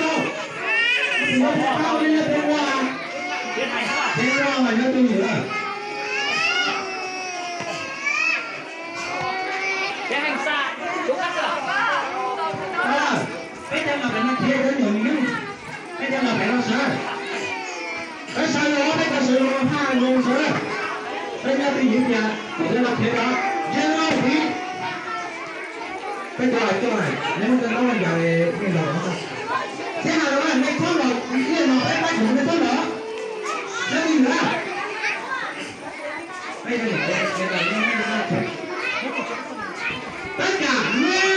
rau. Tus no peb paub li peb ua, peb ua mas yog tus ywm lawm. Peb cov los pem no khiav cov nyuam nws, peb cov los pem no sawv. Peb sawv los peb cov sawv los haj zoo sawv. Peb nyob twj ywm tias peb los khiav cov, yog los pem. Peb cov coj, neb muab cov ntaub los yas li los. Txhiab Has los, nej txhob los, nej los peb pab yus, nej txhob los. Sawv twj ywm na. Tab kaum ib,